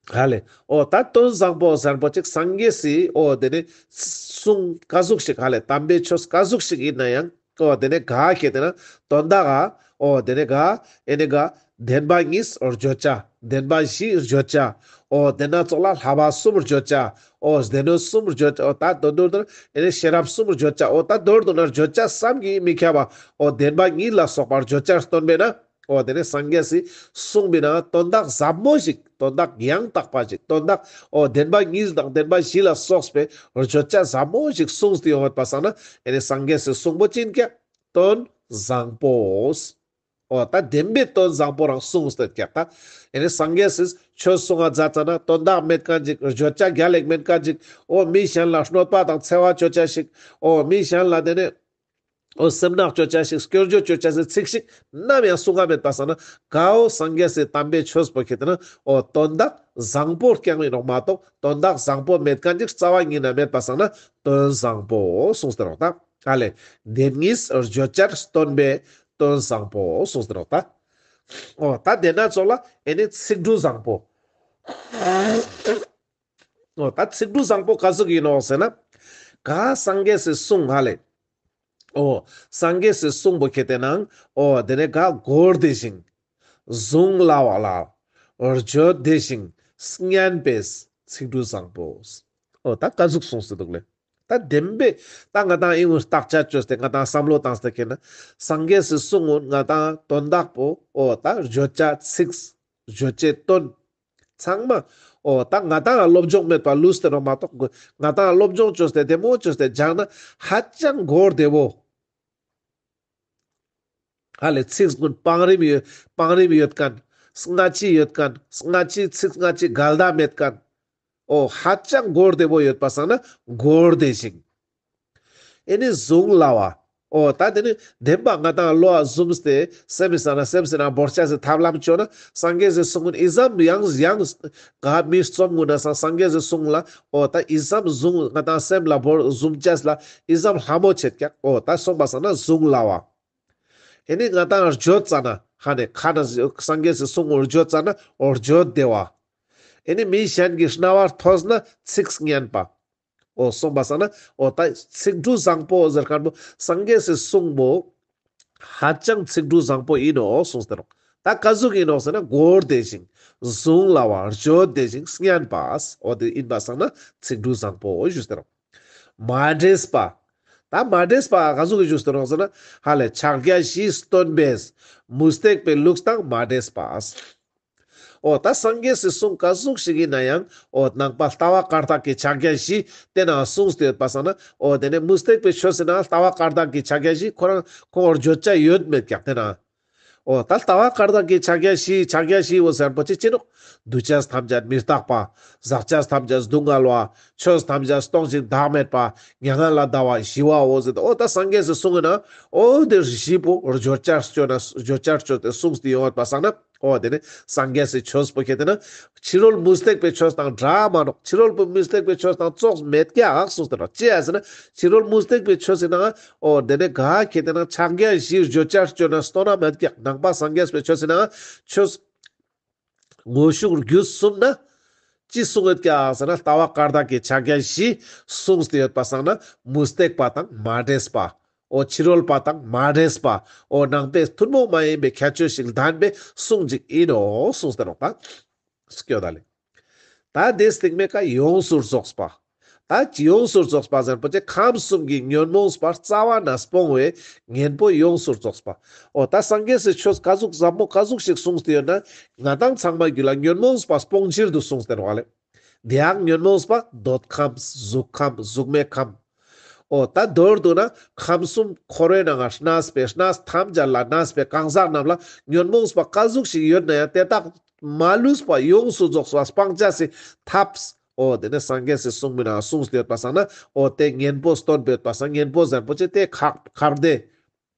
ཧ་ལེ། འོ་ད་དོན་བཟང་པོ་ཟེར་པོ་ཅིག་སངས་རྒྱས་སི་འོ་དེ་ནི་གསུང་ག་ཟུག་ཞིག་ཧ་ལེ་དམ་པའི་ཆོས་ག་ཟུག་ཞིག་ཡིན་ན་ཡང་འོ་དེ་ནི་ག་ཁེ་ཏེ་ན་དོན་དག་ག་འོ་དེ་ནི་ག་ཨེ་ནི་ག་བདེན་པ་གཉིས་བརྗོད་བྱ། བདེན་པ་བཞི་བརྗོད་བྱ། འོ་དེ་ན་ཙོགས་ལ་བསླབ་པ་གསུམ་བརྗོད་བྱ། འོ་སྡེ་སྣོད་གསུམ་བརྗོད་བྱ། འོ་ད་དོན་དུ་དོན་ཨེ་ནི་ཤེས་རབ་གསུམ་བརྗོད་བྱ། འོ་ད་མདོར་བསྡུ་ན་བརྗོད་བྱ་བསམ་གྱིས་མི་ཁྱབ་པ་འོ་བདེན་པ་གཉིས་ལ་སོགས་པ་བརྗོད་བྱར་སྟོན་པས་ན། འོ་དེ་ནི་སངས་རྒྱས་སི་གསུང་པའི་ནང་དོན་དག་ཟབ་མོ་ཞིག་དོན་དག་ཡང་དག་པ་ཞིག་དོན་དག་འོ་བདེན་པ་གཉིས་དང་བདེན་པ་བཞི་ལ་སོགས་པའི་བརྗོད་བྱ་ཟབ་མོ་ཞིག་གསུངས་ཏེ་ཡོང་ཡོད་པ་སང་ན་ཨེ་ནི་སངས་རྒྱས་སི་གསུང་པོ་ཅི་ཡིན་ཀྱག། དོན་བཟང་པོ། འོ་ད་བདེན་པའི་དོན་བཟང་པོ་རང་གསུངས་ཏེ་ཀྱག་ད། ཨེ་ནི་སངས་རྒྱས་སི་ཆོས་གསུང་ང་མཛད་ཙ་ན་དོན་དག་མེད་མཁན་ཅིག་བརྗོད་བྱ་རྒྱལ་ལེགས་མེད་མཁན་ཅིག་འོ་མི་གཞན་ལ་གནོད་པ་དང་འཚེ་བ་བཅོ་བྱ་ཞིག་འོ་མི་གཞན་ལ་དེ་ནི་ འོ་སེམས་ནག་ཅོ་ཅེས་ཤིག་སྐྱོན་བརྗོད་ཅོ་ཅེས་སི་ཚིག་ཞིག་ནམ་ཡང་གསུང་ག་མེད་པ་སང་ན་གའོ་སངས་རྒྱས་སི་དམ་པའི་ཆོས་པོ་ཁེ་ཏེ་ན་འོ་དོན་དག་བཟང་པོ་རྐྱང་ཡིན་ནོག་མ་གཏོགས་དོན་དག་བཟང་པོ་མེད་མཁན་ཅིག་རྩ་བ་ཉིད་ན་མེད་པ་སང་ན་དོན་བཟང་པོ་གསུངས་ཏེ་ནོག་ད། ཧ་ལེ། བདེན་གཉིས་བརྗོད་བྱར་སྟོན་པའི་དོན་བཟང་པོ་གསུངས་ཏེ་ནོག་ད། འོ་ད་དེ་ན་ཙོགས་ལ་ཨེ་ནི་ཚིག་འབྲུ་བཟང་པོ། འོ་ད་ཚིག་འབྲུ་བཟང་པོ་ག་ཟུག་ཡིན་ནོག་ཟེར་ན། ག་སངས་རྒྱས་སི་གསུང་ཧ་ལེ། འོ་སངས་རྒྱས་སི་གསུང་པོ་ཁེ་ཏེ་ནང་འོ་དེ་ནས་ག་གོ་བདེ་ཞིང་། གཟུང་སླ་བ་ལ། བརྗོད་བདེ་ཞིང་སྙན་པའི་ཚིག་འབྲུ་བཟང་པོ། འོ་ད་ག་ཟུག་གསུངས་སེ་འདུག་ལེ། ད་བདེན་པའི་ད་ང་དང་ཨིན་བརྟག་དཔྱད་བཅོས་ཏེ་ང་དང་བསམ་བློ་བཏང་སྟེ་ཁེ་ན་སངས་རྒྱས་སི་གསུང་ངུན་ང་དང་དོན་དག་པོ་འོ་ད་བརྗོད་བྱ་ཚིག་བརྗོད་བྱའི་དོན་ཚང་མ་འོ་ད་ང་དང་ལ་སློབ་སྦྱོང་མེད་པ་ལུས་ཏེ་རོ་མ་གཏོགས་ང་དང་ལ་སློབ་སྦྱོང་བཅོས་ཏེ་བདེ་མོ་བཅོས་ཏེ་སྦྱང་ན་ཧ་ཅང་གོ་བདེ་བོ། ཧ་ལེ་ཚིག་ཀུན་བང་རིམ་ཡོད་བང་རིམ་ཡོད་མཁན། སྔ་ཕྱི་ཡོད་མཁན། སྔ་ཕྱི་ཚིག་སྔ་ཕྱི་འགལ་ཟླ་མེད་མཁན། འོ་ཧ་ཅང་གོ་བདེ་བོ་ཡོད་པ་སང་ན་གོ་བདེ་ཞིང་། ཨེ་ནི་གཟུང་སླ་བ། འོ་ད་དེ་ནི་བདེན་པ་ང་དང་བློ་ཨ་བཟུམ་སྟེ་སེམས་སི་ས་ན་སེམས་སི་ན་བོར་ཆ་སི་ཐབས་ལམ་བཅོ་ན་སངས་རྒྱས་སི་གསུང་ངུན་ཨི་ཙམ་ཡང་ཡང་ག་མི་རྩོམ་ངུན་ན་སང་སངས་རྒྱས་སི་གསུང་ལ་འོ་ད་ཨི་ཙམ་གཟུང་ང་དང་སེམས་ལ་བོར་བཟུམ་ཆ་ལ་ཨི་ཙམ་ལྷ་མོ་ཆེད་ཀྱག། འོ་ད་སོང་པ་སང་ན་གཟུང་སླ་བ། ཨེ་ནི་ང་དང་བརྗོད་ཙ་ན་ཧ་ནེ་ཁ་ན་སངས་རྒྱས་སི་གསུང་བརྗོད་ཙ་ན་འོ་བརྗོད་བདེ་བ། ཨེ་ནི་མི་གཞན་གྱི་རྣ་བར་ཐོས་ན་ཚིག་སྙན་པ། འོ་སོང་པ་སང་ན་འོ་ད་ཚིག་འབྲུ་བཟང་པོ་ཟེར་མཁན་པོ་སངས་རྒྱས་སི་གསུང་པོ་ཧ་ཅང་ཚིག་འབྲུ་བཟང་པོ་ཡིན་ནོག་གསུངས་ཏེ་ནོག། ད་ག་ཟུག་ཡིན་ནོག་ཟེར་ན་གོ་བདེ་ཞིང་གཟུང་སླ་བ་བརྗོད་བདེ་ཞིང་སྙན་པ། འོ་དེ་ཡིན་པ་སང་ན་ཚིག་འབྲུ་བཟང་པོ་ཞུས་ཏེ་ནོག། མ་འདྲེས་པ། ད་མ་འདྲེས་པ་ག་ཟུག་གི་ཞུས་ཏེ་ནོག་ཟེར་ན་ཧ་ལེ་ཕྱག་རྒྱ་བཞི་སྟོན་པས་མུ་སྟེགས་པའི་ལུགས་དང་མ་འདྲེས་པ། འོ་ད་སངས་རྒྱས་སི་གསུང་ག་ཟུག་ཞིག་ཡིན་ན་ཡང་འོ་ནང་པ་ལྟ་བ་བཀའ་རྟགས་ཀྱི་ཕྱག་རྒྱ་བཞི་དེ་ན་གསུངས་ཏེ་ཡོད་པ་སང་ན་འོ་དེ་ནས་མུ་སྟེགས་པའི་ཆོས་སི་ན་ལྟ་བ་བཀའ་རྟགས་ཀྱི་ཕྱག་རྒྱ་བཞི་ཁོ་རང་ཁོང་བརྗོད་བྱ་ཡོད་མེད་ཀྱག་དེ་ན། འོ་ད་ལྟ་བ་བཀའ་རྟགས་ཀྱི་ཕྱག་རྒྱ་བཞི་ཕྱག་རྒྱ་བཞི་འོ་ཟེར་པོ་ཅི་ཅི་ནོག། འདུ་བྱེད་ཐམས་ཅད་མི་རྟག་པ། ཟག་བཅས་ཐམས་ཅད་སྡུག་བསྔལ་བ། ཆོས་ཐམས་ཅད་སྟོང་ཞིང་བདག་མེད་པ། མྱ་ངན་ལས་འདའ་བ་ཞི་བའོ་ཟེར་ཏེ་འོ་ད་སངས་རྒྱས་སི་གསུང་ངུན་ན་འོ་དེ་བཞི་པོ་བརྗོད་བྱར་བཅོས་ན་བརྗོད་བྱར་བཅོས་ཏེ་གསུངས་ཏེ་ཡོད་པ་སང་ན་འོ་དེ་ནི་སངས་རྒྱས་སི་ཆོས་པོ་ཁེ་ཏེ་ན་ཕྱི་རོལ་མུ་སྟེགས་པའི་ཆོས་དང་འདྲ་མ་ནོག། ཕྱི་རོལ་པོ་མུ་སྟེགས་པའི་ཆོས་དང་ཙོགས་མེད་ཀྱག་གསུངས་ཏེ་ནོག། ཅི་ཡ་ཟེར་ན་ཕྱི་རོལ་མུ་སྟེགས་པའི་ཆོས་སི་ནང་འོ་དེ་ནི་ག་ཁེ་ཏེ་ན་ཕྱག་རྒྱ་བཞི་བརྗོད་བྱར་བཅོས་ན་སྟོན་ན་མེད་ཀྱག། ནང་པ་སངས་རྒྱས་པའི་ཆོས་སི་ནང་ཆོས་དངོས་ཤུགས་བརྒྱུད་གསུམ་ན་ཅི་གསུངས་ཡོད་ཀྱག་ཟེར་ན་ལྟ་བ་བཀའ་རྟགས་ཀྱི་ཕྱག་རྒྱ་བཞི་གསུངས་ཏེ་ཡོད་པ་སང་ན་མུ་སྟེགས་པ་དང་མ་འདྲེས་པ། འོ་ཕྱི་རོལ་པ་དང་མ་འདྲེས་པ། འོ་ནང་པའི་ཐུན་མོང་མ་ཡིན་པའི་ཁྱད་ཆོས་ཤིག་ལྡན་པའི་གསུང་ཅིག་ཡིན་ནོག་གསུངས་ཏེ་ནོག་པ། སྐྱོད་ད་ལེ། ད་དེ་སྟིང་མའི་ཀ་ཡོངས་སུ་རྫོགས་པ། ད་ཡོངས་སུ་རྫོགས་པ་ཟེར་པོ་ཅི་ཁམས་གསུམ་གྱི་ཉོན་མོངས་པ་རྩ་བ་ནས་སྤོང་བའི་གཉེན་པོ་ཡོངས་སུ་རྫོགས་པ། འོ་ད་སངས་རྒྱས་སི་ཆོས་ག་ཟུག་ཟབ་མོ་ག་ཟུག་ཞིག་གསུངས་ཏེ་ཡོད་ན་ང་དང་ཚང་མ་རྒྱུད་ལ་ཉོན་མོངས་པ་སྤོང་ཕྱིར་དུ་གསུངས་ཏེ་ནོག་ལེ། དེ་ཡང་ཉོན་མོངས་པ་འདོད་ཁམས་གཟུགས་ཁམས་གཟུགས་མེད་ཁམས། འོ་ད་མདོར་བསྡུ་ན་ཁམས་གསུམ་འཁོར་བའི་ནང་ང་གནས་པའི་གནས་ཐམས་ཅད་ལ་གནས་པའི་གང་ཟག་རྣམས་ལ་ཉོན་མོངས་པ་ག་ཟུག་ཞིག་ཡོད་ན་ཡང་དེ་དག་མ་ལུས་པ་ཡོངས་སུ་རྫོགས་པ་སྤང་བྱ་སི་ཐབས། འོ་དེ་ནི་སངས་རྒྱས་སི་གསུང་མི་ན་གསུངས་ཏེ་ཡོད་པ་སང་ན་འོ་དེ་གཉེན་པོ་སྟོན་པའི་ཡོད་པ་སང་གཉེན་པོ་ཟེར་པོ་ཅི་དེ་ཁག་ཁག་དེ།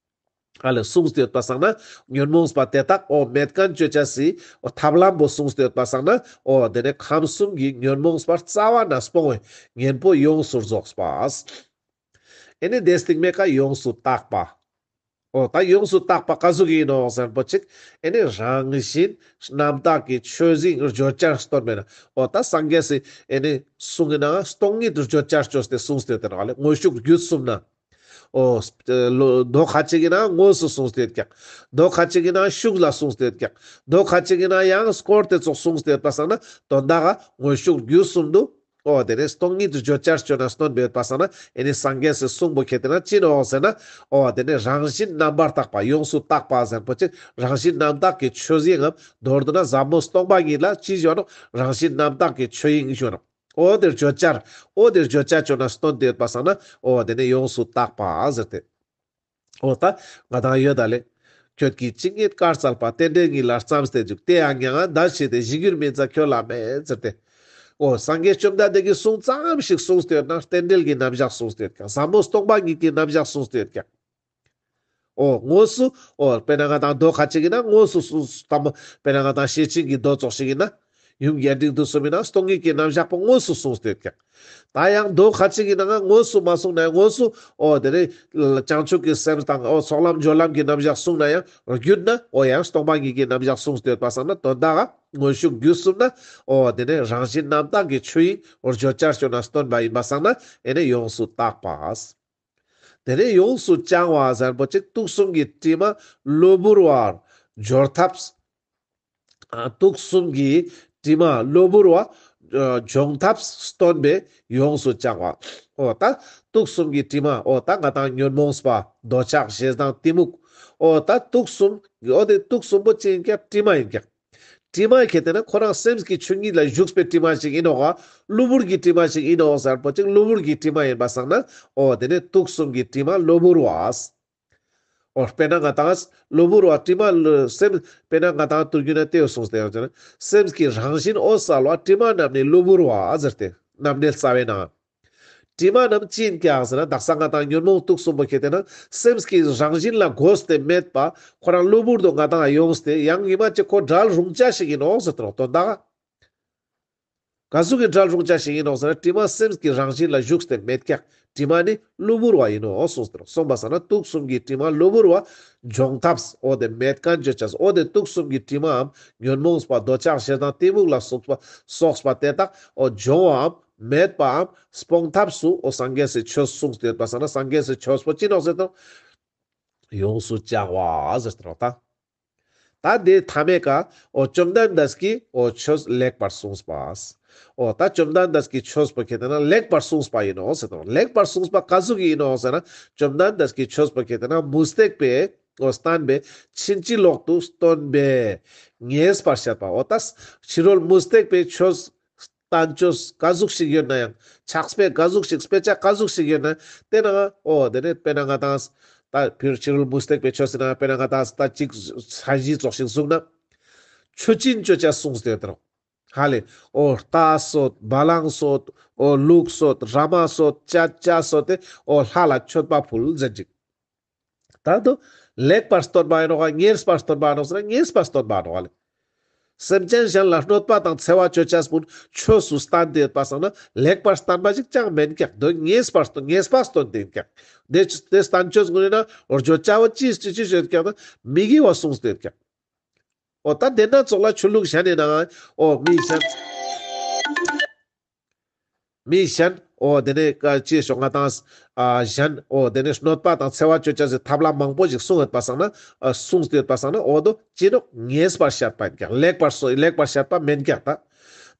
ཨ་ལེ་གསུངས་ཏེ་ཡོད་པ་སང་ན་ཉོན་མོངས་པ་དེ་དག་འོ་མེད་མཁན་བཅོ་བྱ་སི་འོ་ཐབས་ལམ་པོ་གསུངས་ཏེ་ཡོད་པ་སང་ན་འོ་དེ་ནི་ཁམས་གསུམ་གྱི་ཉོན་མོངས་པ་རྩ་བ་ནས་སྤོང་བའི་གཉེན་པོ་ཡོངས་སུ་རྫོགས་པ། ཨེ་ནི་དེ་སྟིང་མའི་ཀ་ཡོངས་སུ་དག་པ། འོ་ད་ཡོངས་སུ་དག་པ་ག་ཟུག་ཡིན་ནོག་ཟེར་པོ་ཅིག། ཨེ་ནི་རང་བཞིན་རྣམ་དག་གི་ཆོས་དབྱིངས་བརྗོད་བྱར་སྟོན་པས་ན། འོ་ད་སངས་རྒྱས་སི་ཨེ་ནི་གསུང་གི་ནང་སྟོང་ཉིད་བརྗོད་བྱར་བཅོས་ཏེ་གསུངས་ཏེ་ཡོད་དེ་ནོག་ལེ། དངོས་ཤུགས་བརྒྱུད་གསུམ་ན། འོ་མདོ་ཁ་ཅིག་གི་ནང་དངོས་སུ་གསུངས་ཏེ་ཡོད་ཀྱག། མདོ་ཁ་ཅིག་གི་ནང་ཤུགས་ལ་གསུངས་ཏེ་ཡོད་ཀྱག། མདོ་ཁ་ཅིག་གི་ནང་ཡང་སྐོར་དེ་ཙོགས་གསུངས་ཏེ་ཡོད་པ་སང་ན་དོན་དག་ག་དངོས་ཤུགས་བརྒྱུད་གསུམ་དུ། འོ་དེ་ནི་སྟོང་ཉིད་བརྗོད་བྱར་བཅོས་ན་སྟོན་པའི་ཡོད་པ་སང་ན་ཨེ་ནི་སངས་རྒྱས་སི་གསུང་པོ་ཁེ་ཏེ་ན་ཅི་ནོག་ཟེར་ན། འོ་དེ་ནི་རང་བཞིན་རྣམ་པར་དག་པ་ཡོངས་སུ་དག་པ་ཟེར་པོ་ཅི་རང་བཞིན་རྣམ་དག་གི་ཆོས་དབྱིངས་ངམ་མདོར་བསྡུ་ན་ཟབ་མོ་སྟོང་པ་ཉིད་ལ་ཅི་ཞུ་ནོག། རང་བཞིན་རྣམ་དག་གི་ཆོས་དབྱིངས་ཞུ་ནོག། འོ་དེ་བརྗོད་བྱར། འོ་དེ་བརྗོད་བྱར་བཅོས་ན་སྟོན་ཏེ་ཡོད་པ་སང་ན་འོ་དེ་ནི་ཡོངས་སུ་དག་པ་ཟེར་ཏེ། འོ་ད་ང་དང་ཡོད་ད་ལེ། ཁྱོད་ཀྱིས་ཇི་སྙེད་བཀའ་སྩལ་པ། རྟེན་འབྲེལ་ཉིད་ལ་བརྩམས་ཏེ་འཇུག། དེ་ཡང་མྱ་ངན་འདའ་བྱེད་དེ། གཞི་འགྱུར་མིན་ཙང་ཁྱོད་ལ་མེད་ཟེར་ཏེ། འོ་སངས་རྒྱས་བཅོམ་ལྡན་འདས་ཀྱི་གསུང་ཙམ་ཞིག་གསུངས་ཏེ་ཡོད་ན་རྟེན་འབྲེལ་གྱི་རྣམ་གཞག་གསུངས་ཏེ་ཡོད་ཀྱག། ཟབ་མོ་སྟོང་པ་ཉིད་ཀྱི་རྣམ་གཞག་གསུངས་ཏེ་ཡོད་ཀྱག། འོ་དངོས་སུ་འོ་དཔེར་ན་ང་དང་མདོ་ཁ་ཅིག་ཡིན་ན་དངོས་སུ་གསུངས་དང་པོ་དཔེར་ན་ང་དང་ཤེར་ཕྱིན་གྱི་མདོ་ཙོགས་ཤིག་ཡིན་ན། ཡུམ་གྱི་དབྱིངས་རིག་ཏུ་གསུམ་ཡིན་ན་སྟོང་ཉིད་ཀྱི་རྣམ་གཞག་པོ་དངོས་སུ་གསུངས་ཏེ་ཡོད་ཀྱག་ད་ཡང་མདོ་ཁ་ཅིག་ཡིན་ན་ང་དངོས་སུ་མ་གསུངས་ན་ཡང་དངོས་སུ་འོ་དེ་ནས་བྱང་ཆུབ་ཀྱི་སེམས་དང་འོ་ཚོགས་ལམ་སྦྱོར་ལམ་གྱི་རྣམ་གཞག་གསུངས་ན་ཡང་རྒྱུད་ན་འོ་ཡང་སྟོང་པ་ཉིད་ཀྱི་རྣམ་གཞག་གསུངས་ཏེ་ཡོད་པ་སང་ན་དོན་དག་ག་དངོས་ཤུགས་བརྒྱུད་གསུམ་ན་འོ་དེ་ནས་རང་བཞིན་རྣམ་དག་གི་ཆོས་ཡིན་འོ་བརྗོད་བྱར་སྤྱོད་ན་སྟོན་པ་ཡིན་པ་སང་ན་ཨེ་ནས་ཡོངས་སུ་དག་པ། དེ་ནས་ཡོངས་སུ་བྱང་བ་ཟེར་པོ་ཅིག་དུག་གསུམ་གྱི་དྲི་མ་གློ་བུར་བ་སྦྱོང་ཐབས། ཨ་དུག་གསུམ་གྱི་དྲི་མ་གློ་བུར་བ་ཨ་སྦྱོང་ཐབས་སྟོན་པས་ཡོངས་སུ་བྱང་བ། འོ་ད་དུག་གསུམ་གྱི་དྲི་མ་འོ་ད་ང་དང་ཉོན་མོངས་པ་འདོད་ཆགས་ཞེ་སྡང་གཏི་མུག་འོ་ད་དུག་གསུམ་འོ་དེ་དུག་གསུམ་པོ་ཅི་ཡིན་ཀྱག་དྲི་མ་ཡིན་ཀྱག་དྲི་མ་ཁེ་ཏེ་ན་ཁོ་རང་སེམས་ཀྱི་ཆོས་ཉིད་ལ་ཞུགས་པའི་དྲི་མ་ཞིག་ཡིན་ནོག་ག་གློ་བུར་གྱི་དྲི་མ་ཞིག་ཡིན་ནོག་ཟེར་པོ་ཅིག་གློ་བུར་གྱི་དྲི་མ་ཡིན་པ་སང་ན་འོ་དེ་ནས་དུག་གསུམ་གྱི་དྲི་མ་གློ་བུར་བ། འོ་དཔེར་ན་ང་དང་གློ་བུར་བ་དྲི་མ་གློ་སེམས་དཔེར་ན་ང་དང་དུར་རྒྱུད་ན་དེ་གསུངས་ཏེ་ཡང་ཅི་ན་སེམས་ཀྱི་རང་བཞིན་འོད་གསལ་བ་དྲི་མ་རྣམས་ནི་གློ་བུར་བ་ཟེར་ཏེ་རྣམ་འགྲེལ་རྩ་བའི་ནང་། དྲི་མ་རྣམས་ཅི་ཡིན་ཀྱག་ཟེར་ན་དག་ས་ང་དང་ཉོན་མོངས་དུག་གསུམ་པོ་ཁེ་ཏེ་ན་སེམས་ཀྱི་རང་བཞིན་ལ་གོས་ཏེ་མེད་པ་ཁོ་རང་གློ་བུར་དུ་ང་དང་ཡོངས་ཏེ་ཡང་ཉི་མ་ཅིག་ཁོ་བྲལ་རུང་ཅ་ཞིག་ཡིན་ནོག་ཟེར་ཏེ་ནོག་དོན་དག་ག་ག་ཟུག་གི་བྲལ་རུང་ཅ་ཞིག་ཡིན་ནོག་ཟེར་ན་དྲི་མ་སེམས་ཀྱི་རང་བཞིན་ལ་ཞུགས་ཏེ་མེད་ཀྱག་དྲི་མ་ནི་གློ་བུར་བ་ཡིན་ནོག་གསུངས་ཏེ་ནོག་གསུངས་པ་སང་ན་དུག་གསུམ་གྱི་དྲི་མ་གློ་བུར་བ་སྦྱོང་ཐབས་འོ་དེ་མེད་མཁན་བརྗོད་བྱ་འོ་དེ་དུག་གསུམ་གྱི་དྲི་མའམ་ཉོན་མོངས་པ་འདོད་ཆགས་ཞེ་སྡང་གཏི་མུག་ལ་སོགས་པ་སོགས་པ་དེ་དག་འོ་སྦྱོང་བའམ་མེད་པའམ་སྤོང་ཐབས་སུ་འོ་སངས་རྒྱས་སི་ཆོས་གསུངས་ཏེ་ཡོད་པ་སང་ན་སངས་རྒྱས་སི་ཆོས་པོ་ཅི་ནོག་ཟེར་ཏེ་ནོག་ཡོངས་སུ་བྱང་བ་ཟེར་ཏེ་ནོག་ད། ད་དེ་མཐའ་མའི་ཀ་འོ་བཅོམ་ལྡན་འདས་ཀྱིས་འོ་ཆོས་ལེགས་པར་གསུངས་པ། འོ་ད་བཅོམ་ལྡན་འདས་ཀྱི་ཆོས་པོ་ཁེ་ཏེ་ན་ལེགས་པར་གསུངས་པ་ཡིན་ནོག་ཟེར་ཏེ་ནོག་ལེགས་པར་གསུངས་པ་ག་ཟུག་གི་ཡིན་ནོག་ཟེར་ན་བཅོམ་ལྡན་འདས་ཀྱི་ཆོས་པོ་ཁེ་ཏེ་ན་མུ་སྟེགས་པས་འོ་བསྟན་པའི་ཕྱིན་ཅི་ལོག་ཏུ་སྟོན་པས་ངེས་པར་བཤད་པ། འོ་ད་ཕྱི་རོལ་མུ་སྟེགས་པའི་ཆོས་བསྟན་བཅོས་ག་ཟུག་ཞིག་ཡོད་ན་ཡང་ཕྱག་དཔེ་ག་ཟུག་ཞིག་དཔེ་ཆ་ག་ཟུག་ཞིག་ཡོད་ན་དེ་ན་འོ་དེ་ནས་དཔེར་ན་ང་དང་ད་ཕྱི་རོལ་མུ་སྟེགས་པའི་ཆོས་ཟེར་ན་དཔེར་ན་ང་དང་ད་ཅིག་ས་གཞི་ཙོགས་ཤིག་བཟུང་ན་མཆོད་སྦྱིན་བཅོ་བྱ་གསུངས་ཏེ་ཡོད་དེ་ནོག་ཧ་ལེ། འོ་རྟ་གསོད་བ་ལང་གསོད་འོ་ལུག་གསོད་ར་མ་གསོད་བྱ་བྱ་གསོད་དེ་འོ་ལྷ་ལ་མཆོད་པ་ཕུལ་ཟེར་ཅིག་ད་དུ་ལེགས་པར་སྟོན་པ་ཡིན་ནོག་ག་ངེས་པར་སྟོན་པ་ཡིན་ནོག་ཟེར་ན་ངེས་པར་སྟོན་པ་ཡིན་ནོག་ལེ། སེམས་ཅན་གཞན་ལ་གནོད་པ་དང་འཚེ་བ་བཅོ་བྱ་སྤུན་ཆོས་སུ་བསྟན་ཏེ་ཡོད་པ་སང་ན་ལེགས་པར་བསྟན་པ་ཞིག་ཅང་མེན་ཀྱག་དོན་ངེས་པར་སྟོན་ངེས་པ་སྟོན་ཏེ་ཡིན་ཀྱག་དེ་དེ་བསྟན་བཅོས་ཀུན་ནི་ན་འོ་བརྗོད་བྱ་བོ་ཅི་ཅི་ཅི་ཡོད་ཀྱག་ན་མི་དགེ་བ་གསུངས་ཏེ་ཡོད་ཀྱག་འོ་ད་དེ་ན་ཙོགས་ལ་ཆོས་ལུགས་གཞན་ནི་ན་འོ་མི་གཞན། མི་གཞན་འོ་དེ་ནས་ཀ་ཅི་ཞོག་ང་དང་ཨ་གཞན་འོ་དེ་ནས་གནོད་པ་དང་འཚེ་བ་བཅོ་བྱ་ཟེར་ཐབས་ལམ་མང་པོ་ཞིག་གསུངས་ཡོད་པ་སང་ན་ཨ་གསུངས་ཏེ་ཡོད་པ་སང་ན་འོ་དོ་ཅི་ནོག་ངེས་པར་བཤད་པ་ཡིན་ཀྱག་ལེགས་པར་སོ་ལེགས་པར་བཤད་པ་མེན་ཀྱག་ད།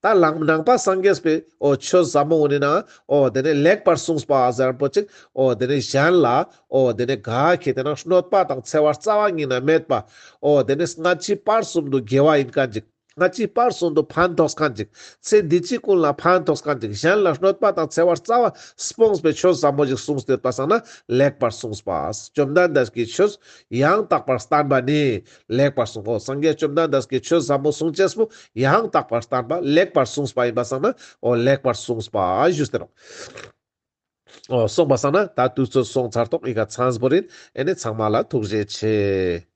ད་ལང་ནང་པ་སངས་རྒྱས་པའི་འོ་ཆོས་ཟབ་མོ་འོ་ནི་ན་འོ་དེ་ནས་ལེགས་པར་གསུངས་པ་ཟེར་པོ་ཅིག་འོ་དེ་ནས་གཞན་ལ་འོ་དེ་ནས་ག་ཁེ་ཏེ་ན་གནོད་པ་དང་འཚེ་བ་རྩ་བ་ཉིད་ནས་མེད་པ་འོ་དེ་ནས་སྔ་ཕྱི་བར་གསུམ་དུ་དགེ་བ་ཡིན་མཁན་ཅིག་སྔ་ཕྱི་བར་གསུམ་དུ་ཕན་ཐོགས་མཁན་ཅིག་ཚེ་འདི་ཕྱི་ཀུན་ལ་ཕན་ཐོགས་མཁན་ཅིག་གཞན་ལ་གནོད་པ་དང་འཚེ་བ་རྩ་བ་སྤོངས་པའི་ཆོས་ཟབ་མོ་ཞིག་གསུངས་ཏེ་ཡོད་པ་སང་ན་ལེགས་པར་གསུངས་པ། བཅོམ་ལྡན་འདས་ཀྱི་ཆོས་ཡང་དག་པར་བསྟན་པ་ནི་ལེགས་པར་གསུངས། འོ་སངས་རྒྱས་བཅོམ་ལྡན་འདས་ཀྱི་ཆོས་ཟབ་མོ་གསུང་ཅེས་པོ་ཡང་དག་པར་བསྟན་པ་ལེགས་པར་གསུངས་པ་ཡིན་པ་སང་ན་འོ་ལེགས་པར་གསུངས་པ་ཞུས་ཏེ་ནོག་འོ་གསུངས་པ་སང་ན་ད་དུས་ཚོད་སོང་ཚར་ཏོག་ཨི་ཀ་ཚང་པོ་རིན་ཨེ་ནི་ཚང་མ་ལ་ཐུགས་རྗེ་ཆེ།